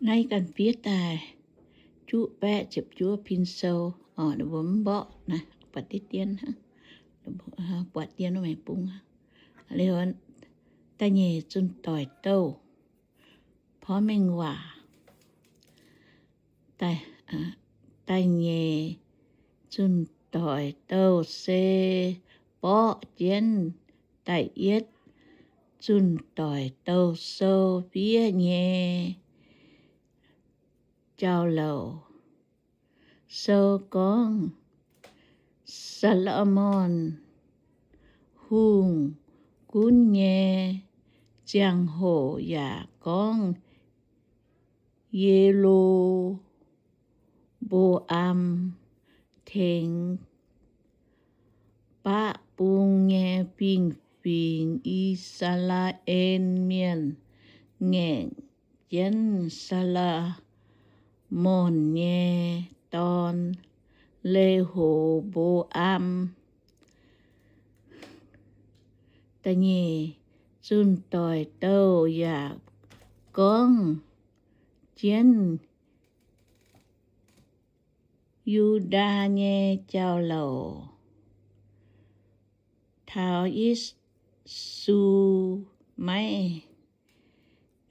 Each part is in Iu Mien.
Naaiv ganh fiev daaih juqv baeqv ziepc juov pin sou, mbuo mv mborqv naaiv, buatc deix dien, buatc dien wuov meih bung. Liuz, da'nyeic zunh doic douh, porv mengh waac. Da'nyeic zunh doic douh se borqv jienv da'yietv zunh doic douh sou fiev nyei jauv-louc. Sou gorngv Saa^lo^morn Hungh gunv nyei ziangh hoc yaac gorngv Ye^lo^mbo^am tengx baqv bung nyei fingx-fingx, I^saa^laa^en Mienh, ngaengc jienv Saa^lo^morn nyei dorn, Le^ho^mbo^am. Da'nyeic zunh doic douh yaac gorngv jienv Yu^ndaa nyei jauv-louc. Taux Yesu maiv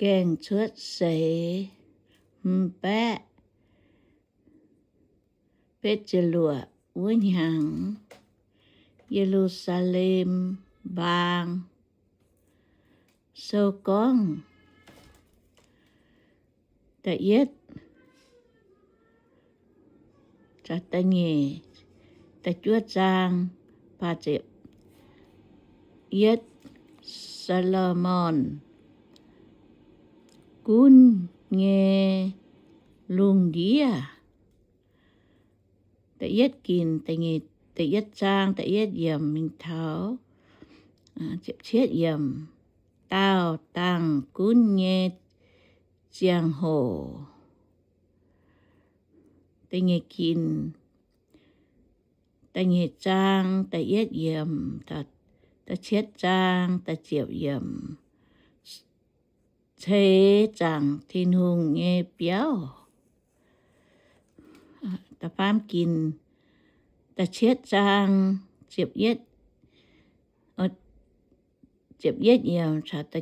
gaengh cuotv seix hmz baeqv betv ziepc luoqc wuov hnyangx, Ye^lu^saa^lem mbaang. Sou gorngv da'yietv, da'nyeic, da'juov zaang, faah ziepc yietv, Saa^lo^morn gunv nyei lungh ndiev. Da'yietv ginc, da'yietv zaang, da'yietv yiemc mingh taux ziepc cietv yiemc, daauh dangh gunv nyei ziangh hoc. Da'nyeic ginc, da'nyeic zaang, da'yietv yiemc, da'cietv zaang, da'ziepc yiemc, ceix zaangc Tin-Hungh nyei biauv. Da'faam ginc, da'cietv zaang, ziepc yietv, ziepc yietv yiemc caux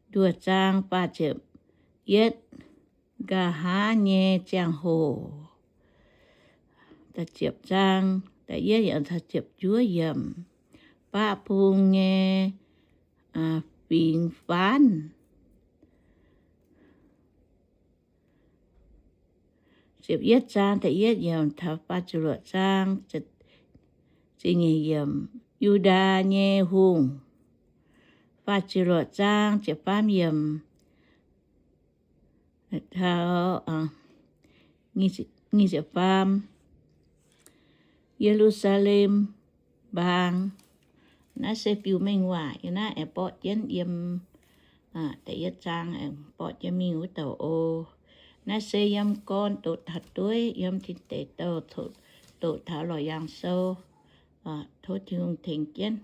nduoh zaang faah ziepc yietv, nqa'haav nyei ziangh hoc. Da'ziepc zaang, da'yietv yiemc caux ziepc juov yiemc, baqv bung nyei fingx faanv. Ziepc yietv zaang da'yietv yiemc taux faah ziepc luoqc zaang ziepc nyeic yiemc, Yu^ndaa nyei hungh. Faah ziepc luoqc zaang ziepc faam yiemc taux nyic ziepc faam, Ye^lu^saa^lem mbaang. Naaiv se biux mengh waac, yie naaiv aengx borqv jienv yiem da'yietv zaang, aengx borqv jienv mingh wuov douc oc. Naaiv se yiem gorn doqc taux dueiv, yiem Tin Deic Douh doqc taux Lorqc Yaangh Sou. Tov Tin-Hungh tengx jienv.